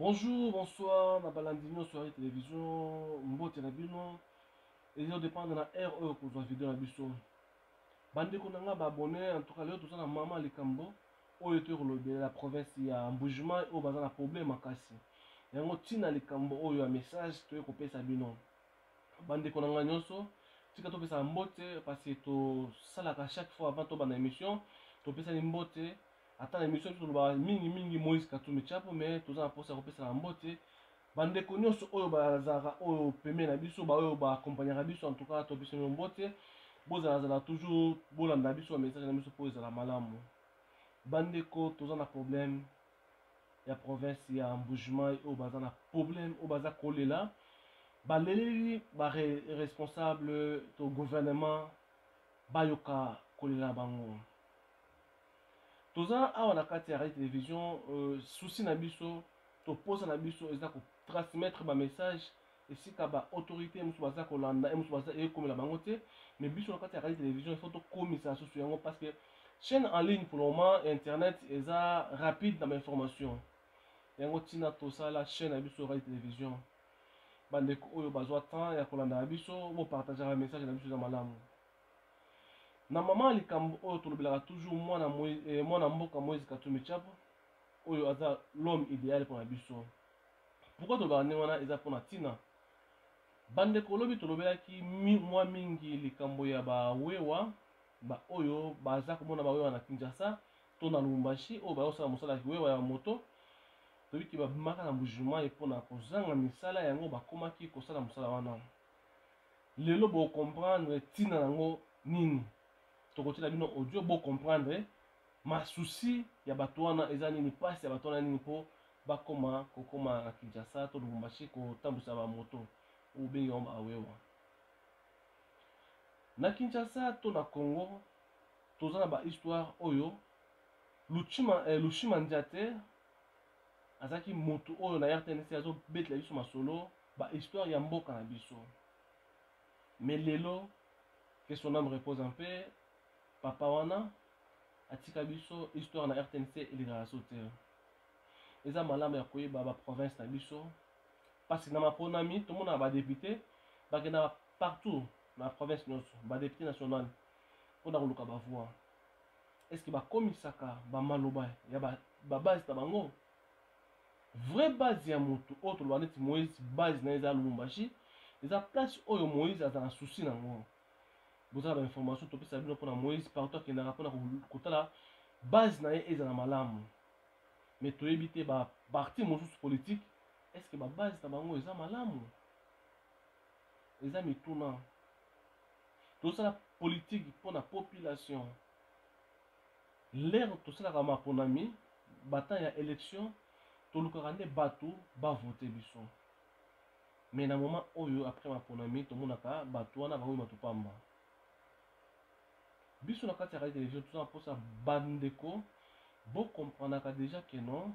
Bonjour, bonsoir, na balandi nyonso ya télévision, mbote na bino. Ezo dépendre na heure oyo kozwa video na biso. Bandeko na nga ba abonné, en tout cas lelo toza na mama likambo oyo toye kolobela la province ya Mbujimayi oyo baza na problème makasi. Yango ntina likambo oyo ya message toye kopesa bino. Bandeko na nga nyonso, tika topesa mbote parce que tosalaka chaque fois avant tobanda émission, topesani mbote. Ata na émission biso tolobaka mingi mingi Moïse Katumbi Chapo, mais toza na mposa ya kopesana mbote. Bandeko nyonso oyo bazalaka oyo pembeni na biso, baoyo baakompagnaka biso, en tout cas topesi bino mbote. Bozalazala toujours, bolanda biso ba message na biso mpo ezala malamu. Bandeko, toza na problème ya province ya Mbujimayi oyo baza na problème, oyo baza kolela, baleleli ba responsable to gouvernement bayoka kolela na bango. Toza awa na kati ya radio télévision, souci na biso to posa na biso eza ko transmettre ba message esika ba autorité mosusu baza kolanda, e mosusu baza ekomela bango te, mais biso na kati ya radio télévision il faut tokomisa susu yango parce que chaîne en ligne pour le moment internet eza rapide na ba information. Yango ntina tosala chaîne na biso radio télévision. Bandeko oyo bazwa temps ya kolanda na biso, bopartageaka message na biso, eza malamu. Na mama likambo oyo tolobelaka toujours mwana mwana mboka Moïse Katumbi Chapo oyo aza l'homme idéal mpona biso. Pourquoi tolobaka ndenge wana? Eza mpona ntina bandeko lobi tolobelaki mwa mingi likambo ya bawewa, baoyo baza komona bawewa na Kinshasa to na Lubumbashi oyo bazosala mosala ya kiwewa ya moto. Toyebi babimaka na Mbujimayi mpona kozanga misala, yango bakomaki kosala mosala wana. Lelo bocomprendre ntina nango nini, tokotiela bino audio bocomprendre masusi ya bato wana eza nini, mpasi ya bato wana nini mpo bakoma kokoma na Kinshasa to Lubumbashi kotambwisa bamoto oyo bengi yango bawewa. Na Kinshasa to na Congo toza na ba histoire oyo Luchima Ndiate azalaki motu oyo na RTNC azobetela biso masolo ba histoire ya mboka na biso. Mais lelo, que son âme repose en paix, papa wana atika biso histoire na RTNC elekaka so te. Eza malamu ya koyeba ba province na biso parce que na maponami tomonaka ba député bakendaka partout na province nyonso, ba député national mpona koluka ba voix. Est-ce que bakomisaka ba maloba ya ba base na bango? Vraie base ya motu oyo toloba neti Moïse, base na ye eza Lubumbashi, eza place oyo Moïse aza na souci nango. Bozala ba information topesa bino mpona Moïse partout akendaka mpona kotala base na ye ezala malamu. Mais toyebi te ba parti mosusu politique, est-ce que ba base na bango eza malamu? Eza mituna. Tosala politique mpona population. Lere tosalaka maponami, batan ya élection, tolukaka nde bato bavote biso. Mais na moment oyo après maponami tomonaka bato wana bakomi bato pamba. Biso na kati ya radio télévision toza na mposa bandeko bokomprenaka déjà que non,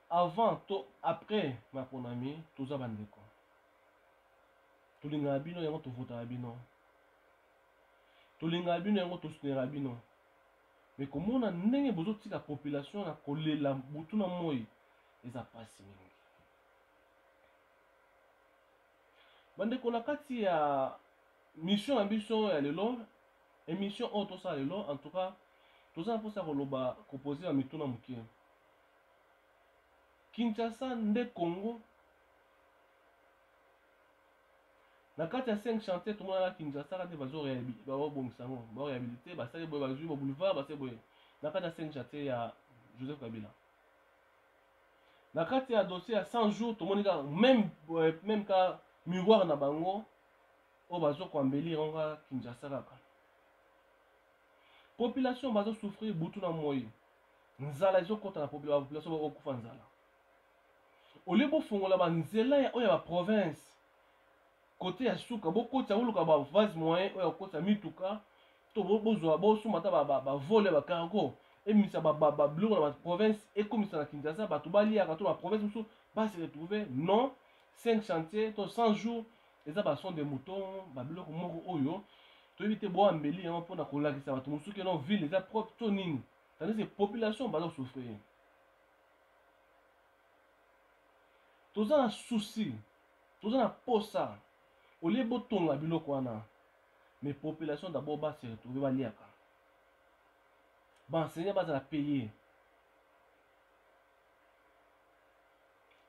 avant to après maponami toza bandeko, tolingaka bino yango tovotaka bino, tolingaka bino yango tosoutenaka bino. Mais komona ndenge bozotika population na kolela butu na moi eza pasi mingi. Bandeko, na kati ya mission na biso ya lelo, émission oyo tosala lelo, en tout cas toza na mposa ya koloba, kopose ba mituna moke. Kinshasa nde Congo? Na kati ya 5 chantier tomonaka Kinshasa kati bazobongisa yango, baréhabilité, basali boye, bazwi ba boulevard, basali boye na kati ya 5 chantier ya Joseph Kabila. Na kati ya dossier ya 100 jours tomoni kaka même ka miroir na bango oyo bazokoambeli yango kaka Kinshasa kaka. Population bazosouffrir butu na moi, nzala ezokɔta na population, bakokufa nzala. Olie bofongola banzela ya oyo ya baprovince kote ya suka, bokotisa, boluka ba vase moyen oyo ya kokotisa mituka to bozwa bosomba ata bavole ya bacargo, emisa babiloko na baprovince, ekomisa na Kinshasa, bato baliaka to baprovince mosusu base retrouve. Non, 5 chantier to 100 jours eza ba son de mouton, babiloko moko oyo toyebi te boambeli yango mpona kolakisa bato mosusu ke non, ville eza propre to nini, tandis que population baza kosouffrir. Toza na souci, toza na posa au lieu botonga biloko wana mais population d'abord ba se retrouver baliaka, ba enseignants bazala paye.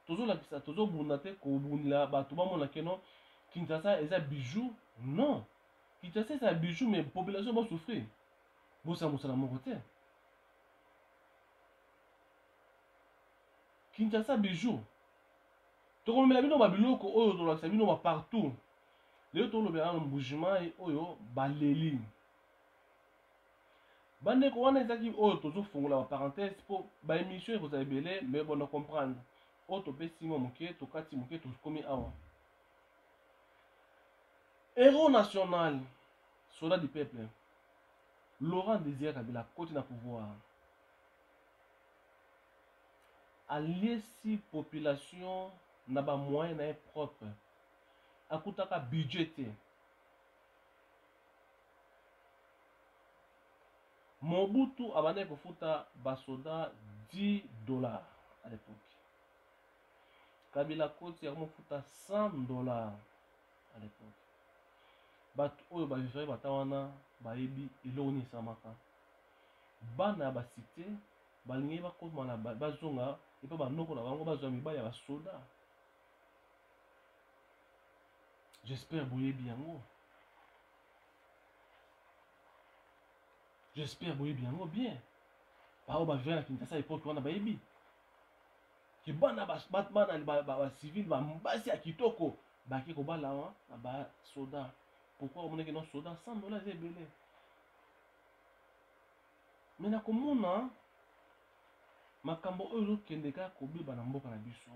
Tozolakisa, tozobunda te kobundela bato bamona ke non, Kinshasa eza bijou. Non, Kinshasa eza bijou, mais population basouffrir, bosala mosala moko te. Kinshasa bijou, tokomemela bino babiloko oyo tolakisa bino ba partout. Lelo tolobela nano Mbujimayi oyo baleli bandeko wana. Ezaki oyo tozofongola baparenthèse mpo baémission ekozala ebele, mais bona comprendre oyo topesi mwa moke, tokati moke, tokomi awa. Héros national, soldat du peuple, Laurent Désiré Kabila akoti na pouvoir, aliesi population na bamoyen na ye propre, akutaka budget te. Mobutu abandaki kofuta basoda 10 $ à l'époque. Kabila koti, akomofuta 100 $ à l'époque. Bato oyo bavivrai bata wana bayebi eloko nini esalamaka. Bana ya bacité balingi bakoma na bazonga epa banoko na bango, bazwa mibali ya basoda. J'espère boyebi yango, j'espère boyebi yango bien. Bao bavivrai na Kinshasa époque wana bayebi ke bana bacivile, basi ya kitoko bake kobala na basoda. Pourquoi? Omonaki no soda, 100 $ eza ebele. Me na komona makambo oyo ezokende kaka kobeba na mboka na biso,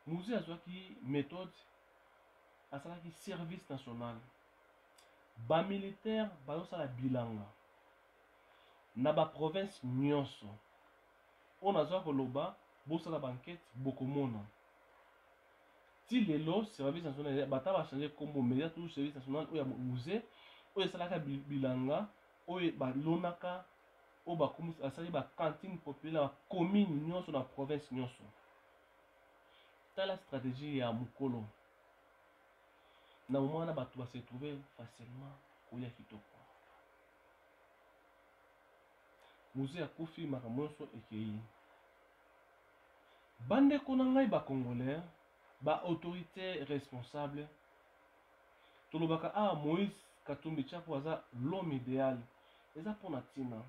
Mzee azwaki méthode, asalaki service national. Bamilitaire bazosala bilanga na baprovince nyonso. Oyo nazwa koloba, bosala baenquête, bokomona. Ti lelo service national, bata bachange nkombo, mais eza toujours service national oyo ya Mzee, oyo esalaka bilanga, oyo balonaka, oyo basali bacantine populaire na bacommune nyonso, na province nyonso. Tala stratégie ya mokolo na moment wana, bato base trouve facilement kolia kitoko. Mzee akufi, makambo nyonso ekei. Bandeko na ngai bacongolais, baautorité responsable, tolobaka awa Moïse Katumbi Chapwe aza l'homme idéal. Eza mpona ntina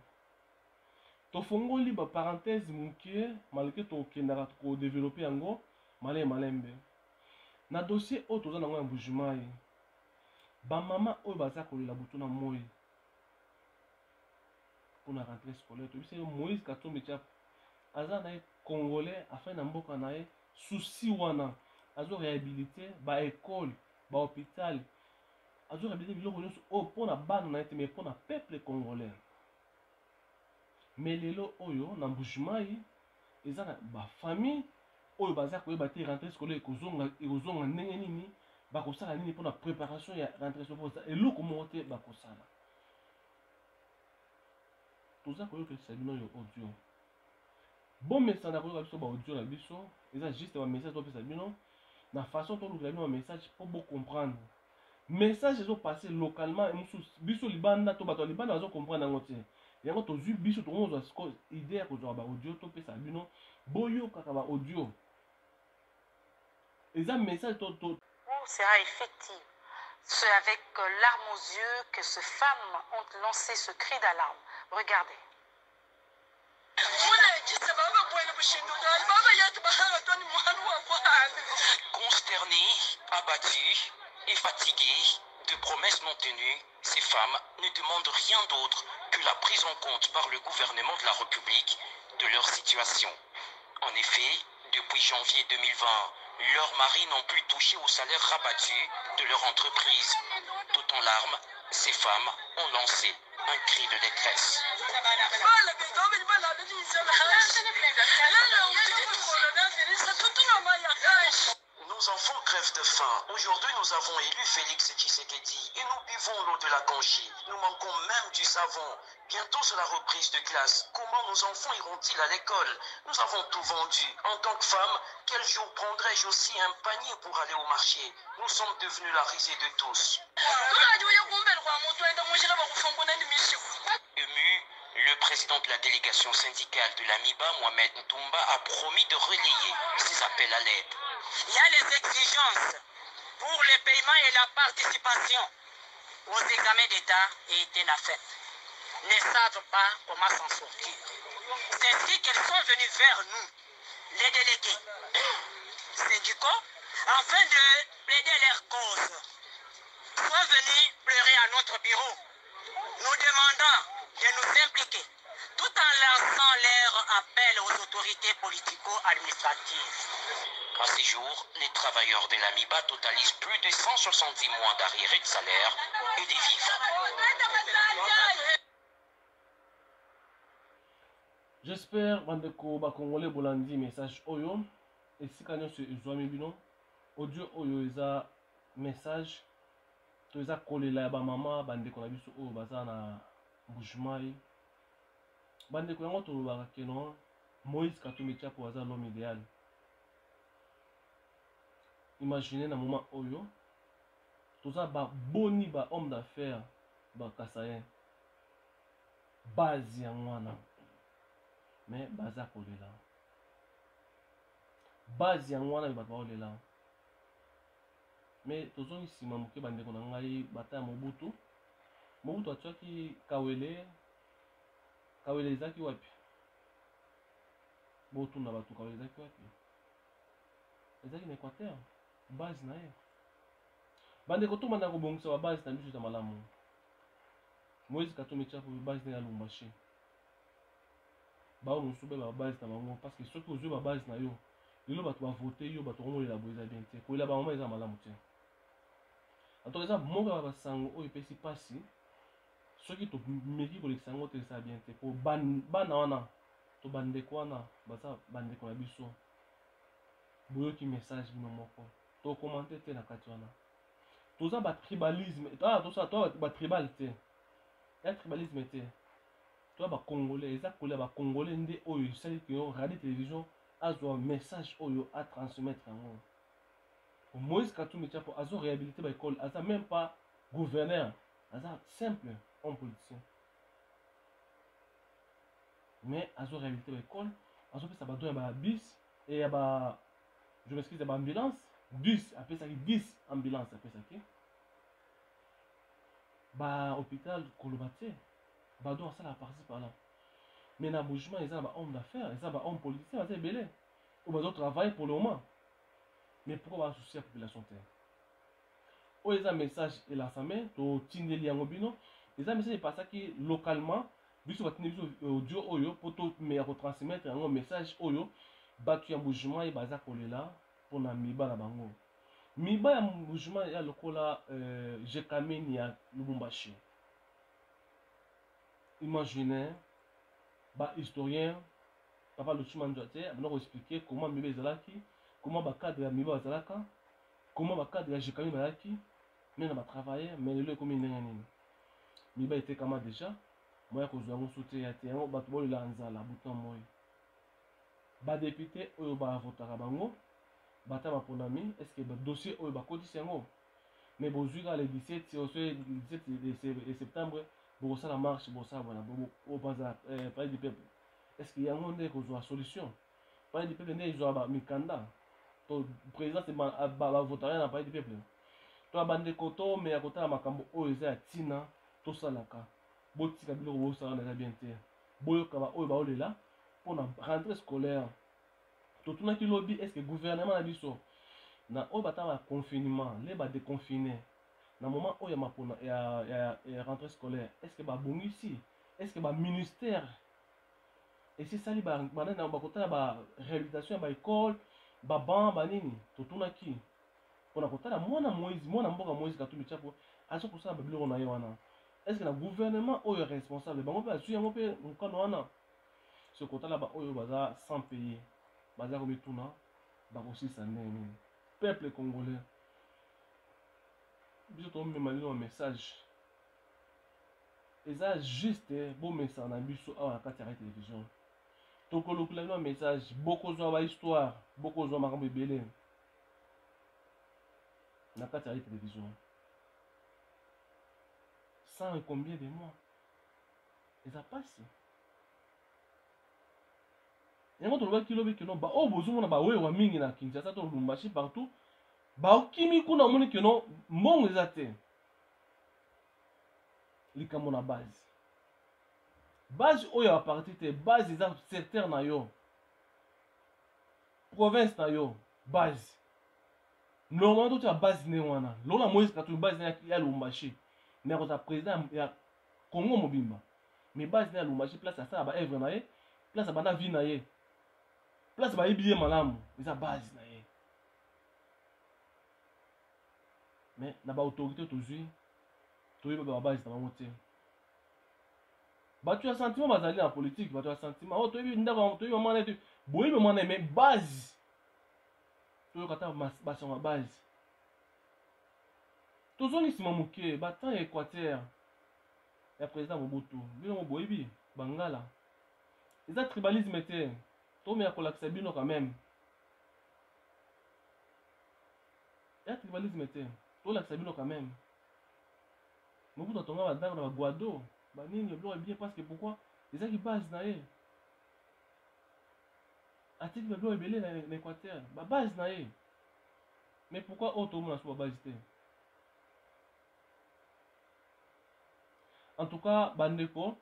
tofongoli baparenthèse moke, malgré tokendaka kodévelopper yango malembe malembe. Na dossier oyo toza nango ya Mbujimayi, bamama oyo baza kolela butu na moi mpona rentrée scolaire, toyebisa yo Moïse Katumbi Chapwe aza na ye congolais, afai na mboka na ye. Souci wana, azo réhabiliter baécole, bahôpital, azo réhabiliter biloko nyonso oyo mpona bana na ye te, mais mpona peuple congolais. Mais lelo oyo na Mbujimayi eza na bafamille oyo baza koyeba te rentrée scolaire ekozonga ndenge nini, bakosala nini mpona préparation ya rentrée scolaire. Eloko moko te bakosala. Toza koyokisa bino oyo audio, bomesana koyoka biso baaudio na biso. Eza juste bamessage topesa bino na façon tolukela bino bamessage mpo bocomprendre. Message ezopasse localement, mosusu biso libanda to bato ya libanda bazocomprendre yango te. Yango tozwi biso, tokozwa sikoyo idée ya kozwaka baaudio, topesa bino, boyokaka baaudio. Eza message to sera effective. C'est avec larmes aux yeux que ces femmes ont lancé ce cri d'alarme. Regardez. Consternées, abattues et fatiguées de promesses non tenues, ces femmes ne demandent rien d'autre que la prise en compte par le gouvernement de la République de leur situation. En effet, depuis janvier 2020, leurs maris n'ont plus touché au salaire rabattu de leur entreprise. Tout en larmes, ces femmes ont lancé un cri de détresse. Nos enfants crèvent de faim. Aujourd'hui, nous avons élu Félix Tshisekedi et nous buvons l'eau de la Kanchi. Nous manquons même du savon. Bientôt, c'est la reprise de classe. Comment nos enfants iront-ils à l'école? Nous avons tout vendu. En tant que femme, quel jour prendrai-je aussi un panier pour aller au marché? Nous sommes devenus la risée de tous. Ému, le président de la délégation syndicale de l'AMIBA, Mohamed Ntumba, a promis de relayer ses appels à l'aide. Il y a les exigences pour le paiement et la participation aux examens d'État et de ne savent pas comment s'en sortir. C'est ainsi qu'elles sont venues vers nous, les délégués syndicaux, afin de plaider leur cause. Sont venus pleurer à notre bureau, nous demandant de nous impliquer, tout en lançant leur appel aux autorités politico-administratives. À ces jours, les travailleurs de l'AMIBA totalisent plus de 170 mois d'arriérés de salaire et des vivres. J'espère bandeko ba congolais bolandi message oyo esika nyonso ezwami bino audio oyo eza message to eza kolela ya bamama bandeko na biso oyo baza na Mbujimayi. Bandeko yango tolobaka ke non Moïse Katumbi Tchapo aza l'homme idéal. Imaginez na moment oyo toza ba boni ba homme d'affaires ba kasayen base yango wana mais baza kolela base yango wana bato baolela mais tozongi nsima moke bandeko na ngai bata ya Mobutu. Mobutu atiaki Kawele. Kawele ezalaki wapi? Botuna bato, Kawele ezalaki wapi? Ezalaki na Équateur, base na ye. Bandeko, tobanda kobongisa babase na biso eza malamu. Moïse Katumbi Tchapo, base na ye ya Lubumbashi. Bao mosusu be babase na bango, parce que soki ozwi babase na yo lelo, bato bavote yo, bato komolela boye eza bien te. Kolela bamama eza malamu te. En tout cas, eza moko ya basango oyo epesi mpasi. Soki tomeki kolekisa yango te, eza bien te, po bana wana to bandeko wana baza bandeko na biso. Boyoki message bino moko, tokomante te na kati wana. Toza batribalisme, tosala to batribal te, ya tribalisme te. Toza bacongolais. Eza kolia bacongolais nde oyo esali ke radio télévision azwa message oyo atransmettre yango. Moïse Katumbi Tchapo azo réhabiliter baécole, aza même pas gouverneur, aza simple homme politicien, mais azo réhabiliter baécole, azopesa badon ya babus e ya ba, je m'excuse, ya baambulance 10, apesaki 10 ambulance, apesaki bahôpital, koloba te badon asalaka par-ci par-là. Mais na Mbujimayi eza na bahomme d'affaires, eza bahomme politicien, baza ebele oyo bazotravailler pour le moment, mais pourquoi basouci ya population te? Oyo eza message elansame, totindeli yango bino. Eza message epasaki localement, biso batindi biso audio oyo mpo tomeya kotransmettre yango. Message oyo, bato ya Mbujimayi baza kolela mpona miba na bango, miba ya Mbujimayi ya lokola Gécamines ya Lubumbashi. Imagine, bahistorien, papa Luchuma Nzwa te abanda koexpliquer comment miba ezalaki, comment bacadre ya miba bazalaka, comment bacadre ya Gécamines bazalaki me na batravailleur. Mais lelo ekomi ndenge nini? Miba etekama déjà, moya kozwa yango so te ya te. Yango bato bolela nzala butu na moi. Badéputé oyo bavotaka bango bata baponami, est ce que badossier oyo bakotisi yango? Mais bozwi kaka le 17, so 17 septembre bokosala marche, bokosala bona opanza Palais du peuple. Est ce que yango nde ekozwa solution? Palais du peuple nde ezwa mikanda to présidence bavotaka na Palais du peuple? To ya bandeko, tomeya kotala makambo oyo eza ya ntina tosalaka. Botika biloko bosala na eza bien te. Boyoka baoyo baolela mpona rentrée scolaire. Totunaki lobi, est ce que gouvernement na biso na oyo bata ba confinement le badéconfine na moment oyo ya mapona ya rentrée scolaire, est ce que babongisi? Est ce que baministère esi esali banani bakotala baréhabilitation ya baécole, baban banini? Totunaki mpona kotala mwana Moïse, mwana mboka Moïse Katumbi Tchapo aza kosala babiloko na ye wana. Est ce que na gouvernement oyo responsable bango mpe azwi yango mpe mokano wana? Soki kotala baoyo baza sans payer, baza komituna bakosilisa ndenge nini. Peuple congolais, biso tomema bino message eza juste bomesana na biso awa na kati ya télévision. Tokolukela bino message, bokozwa ba histoire, bokozwa makambo ebele na kati ya télévision. 100 et combien de mois eza pasi. Yango tolobaki lobi keno baoyo bozomona bawewa mingi na Kinshasa to Lubumbashi partout, bakimi kuna, omoni keno mbongo eza te. Likambo na base, base oyo ya parti te, base eza secteur na yo, province na yo, base normalement totia base ndenge wana. Lokola Moïse Katumbi, base na ya Lubumbashi, mais akozala président ya Congo mobimba, mais base na ya Lubumbashi, place asala ba œuvre na ye, place abanda vie na ye, place bayebi ye malamu, eza base na ye. Mais na ba autorité tozwi, toyebi ba base na bango te. Bato ya sentiment bazali na politique, bato ya sentiment oyo toyebi ndako, toyebi mama na ye, boyebi mama na ye, mais base toyoka ata basango ya base. Tozongi nsima moke, batemps ya Équateur ya président Mobutu, bino mo boyebi bangala, eza tribalisme te, tomeya kolakisa bino quand même ya tribalisme te, tolakisa bino quand même. Mobutu atonga bandako na baguado banini, biloko ya bien, parce que pourquoi? Ezalaki base na ye. Atiki babiloko ebele na Équateur, babase na ye. Mais pourquoi oyo tomona so babase te? En tout cas bandeko,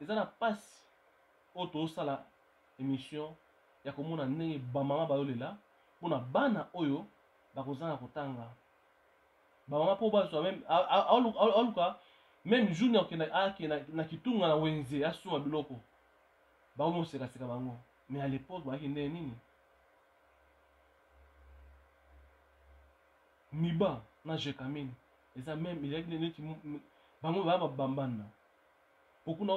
eza na pasi oyo tozosala émission ya komona ndenge bamama bazolela mpona bana oyo bakozanga kotanga. Bamama mpo bazwa même aluka même jour akende akende na kitunga na wenze asomba biloko, bakomosekaseka bango. Mais à l'époque bayaki ndenge nini? Miba na Gécamines eza même ezalaki neti bango baya babambanda po kuna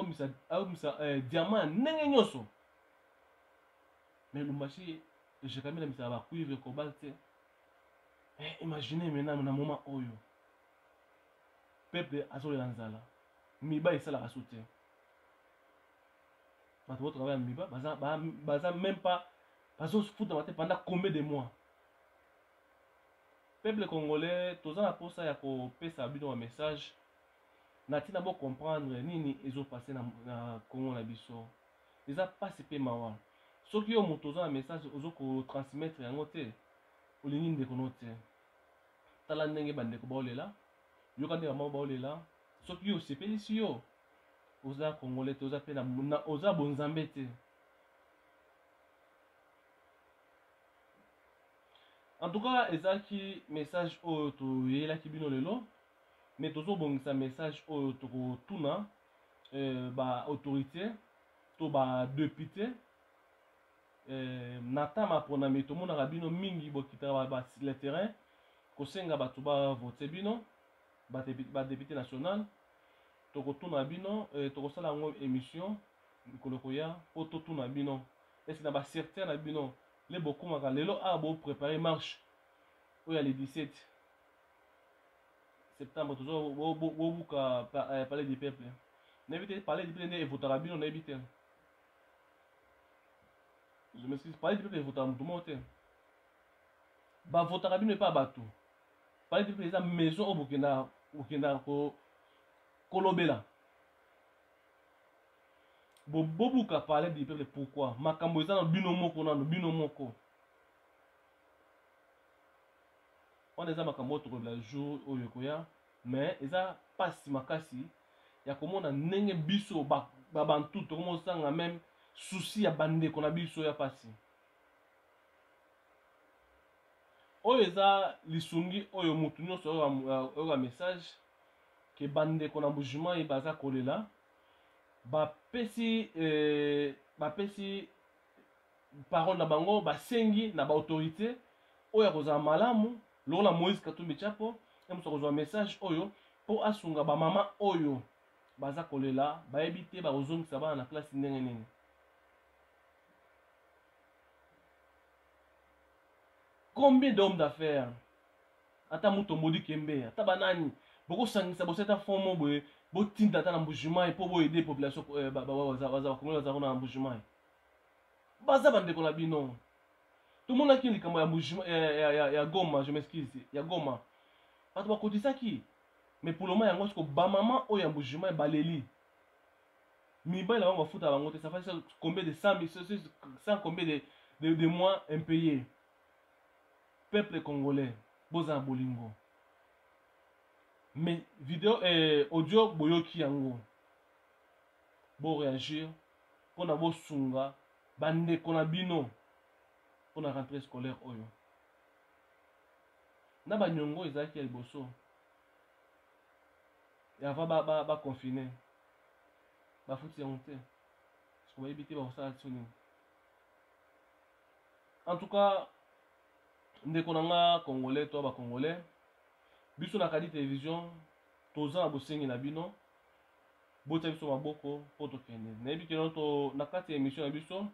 aomisa diamant ya ndenge nyonso. Mais Lubumbashi, Gécamines amisaka bacuivre, cobalt te. Imaginez maintenant na moment oyo peuple azolela nzala, miba esalaka so te, bato botravaille ya miba baza même pas bazofutama te pendant combien de mois. Peuple congolais, toza na posa ya kopesa bino ba message na ntina bocomprendre nini ezopase na Congo na biso. Eza pasi mpe mawa. Soki yo moto oza na message, ozo kotransmettre yango te, olingi ndeko no te. Tala ndenge bandeko baolela, yoka ndenge bamama baolela. Soki yo osepelisi yo, oza congolais te, oza mpe oza bonzambe te. En tout cas ezalaki message oyo toyelaki bino lelo, mais tozobongisa message oyo tokotuna ba autorité to ba député na tama ponami. Tomonaka bino mingi bokitaka ba le terrain kosenga bato bavote bino ba député national. Tokotuna bino, tokosala yango émission mikolo koya mpo totuna bino ese na basecteur na bino le bokomaka lelo awa boprépare marche oyo ya le 17 septembre, tozo bobuka palais du peuple. Nayebi te palais du peuple nde evotaka bino, nayebi te, je m'excuse, palais du peuple evotaka motu moko te, bavotaka bino epa bato. Palais du peuple eza maison oyo bokendaka kolobela. Bobuka palais du peuple pourquoi? Makambo eza na bino moko nano, bino moko wana eza makambo oyo tokolobela jour oyo ekoya. Mais eza mpasi makasi ya komona ndenge biso babantu tokomosanga même souci ya bandeko na biso ya mpasi. Oyo eza lisungi oyo motu nyonso oyoka message ke bandeko na Mbujimayi baza kolela, bapesi parole na bango, basengi na baautorité oyo akozala malamu lokola Moïse Katumbi Chapo ye moto akozwa message oyo mpo asunga bamama oyo baza kolela, bayebi te bakozongisa bana na klase ndenge nini. Combien d'hommes d'affaires, ata Mutombo Dikembe, ata banani, bokosangisa, boseta fond mo boye, botinda ata na Mbujimai mpo boyede population eh, bakongoli baza kuna na Mbujimai, baza bandeko na bino. Tomonaki likambo ya eh, ya Goma, je m'excuse, ya Goma, bato bakotisaki, mais pour le moment yango siko bamama oyo ya Mbujimai baleli mibali na bango bafuta bango te. Ça fait combien de 100, 100 combien de mois impayés. Peuple congolais, boza na bolingo, mais video audio boyoki yango, boréagir mpona bosunga bandeko na bino mpona rentrée scolaire oyo na baniongo ezalaki ya liboso avant baconfine ba bafuti yango te. Soki bayebi te bakosala so nini. En tout cas, ndeko na nga congolais to bacongolais, biso na Kadi Télévision toza na bosengi na bino, botia biso maboko mpo tokende. Nayebi keno to na kati ya émission na biso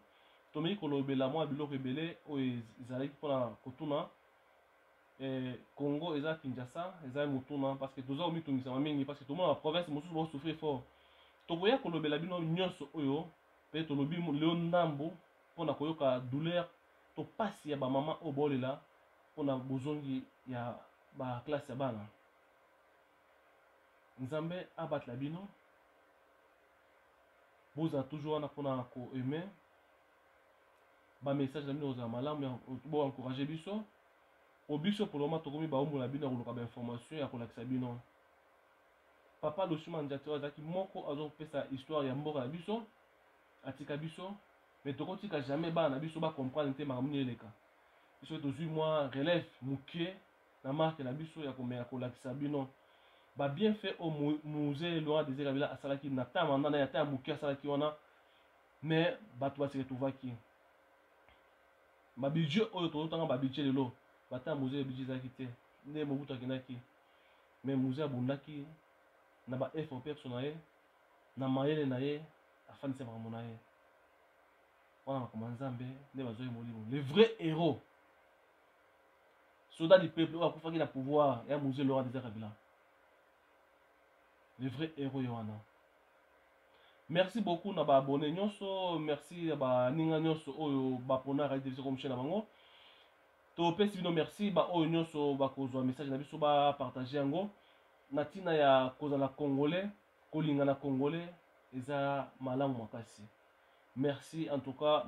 tomeki kolobela mwa biloko ebele oyo ezalaki mpona kotuna Congo eza Kinshasa, eza motuna, parce que toza komitungisama mingi, parce que tomona baprovince mosusu bazosouffrir fort. Tokoya kolobela bino nyonso oyo mpe tolobi lelo ndambo mpona koyoka douleur to pasi ya bamama oyo baolela mpona bozongi ya baklasse ya bana. Nzambe abatela bino, bozala toujours wana mpona koaimer bamessage na bino, kozala malamu, boencourage biso po biso pour le moment tokomi baombo na bino ya koluka bainformation ya kolakisa bino. Papa Losuma Nzati oyo azalaki moko azopesa histoire ya mboka na biso, atika biso, mais tokotika jamais bana na biso bacomprendre te makambo nini eleka. Biso tozwi mwa relève moke na marque na biso ya komeka kolakisa bino babienfait oyo Mzee Laurent Désiré Kabila asalaki na temps mandat na ye, ata ya moke asalaki wana, mais bato base retrouvaki. Babudget oyo tozotanga, babudget lelo, bata Mzee budget ezalaki te nde Mobutu akendaki, mais Mzee abundaki na ba effort perso na ye, na mayele na ye, afandisa makambo na ye wana, makambo ya Nzambe nde bazwaki molimo. Le vrai héros, soldat du peuple oyo akufaki na pouvoir ya Mzee Laurent Désiré Kabila, le vrai héros ye wana. Merci beaucoup na baabonné nyonso, merci na baninga nyonso oyo bapona Radio Télévision comme chaîne na bango. Topesi bino merci. Baoyo nyonso bakozwa message na biso, bapartage yango na ntina ya kozala congolais, kolinga na congolais eza malamu makasi. Merci en tout cas.